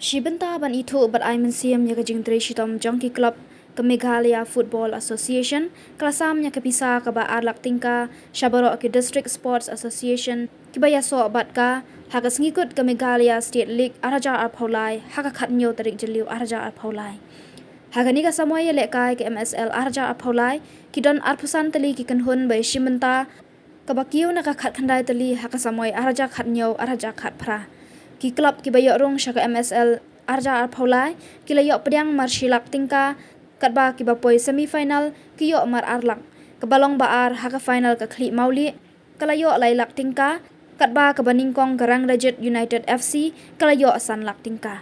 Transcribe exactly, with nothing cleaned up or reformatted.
Shibynta ban ithuh bad ai mynsiem ïa ka jingtrei shitom jong ki club, ka Meghalaya Football Association ka la sam ïa ka pisa kaba ar lak tyngka sha baroh ki District Sports Association kiba ïasoh bad ka ha ka sngi kut ka Meghalaya State League ar hajar arphew lai ha ka khathynñiew tarik Jylliew ar hajar arphew lai. Ha kane ka samoi ïalehkai ka M S L ar hajar arphew lai, ki don arphew san tylli ki kynhun ba ïashim bynta, kaba kiew na ka khatkhyndai tylli ha ka samoi ar hajar khathynñiew ar hajar khatphra. Ki club kiba ïoh rung sha ka M S L ar hajar arphew lai ki la ïoh pdiang mar shi lak tyngka, katba kiba poi semi final ki ïoh mar ar lak. Kaba long ba ar ha ka final ka Khlieh Mawlieh ka la ïoh lai lak tyngka, katba kaba nyngkong ka Rangrajit United F C ka la ïoh san lak tyngka.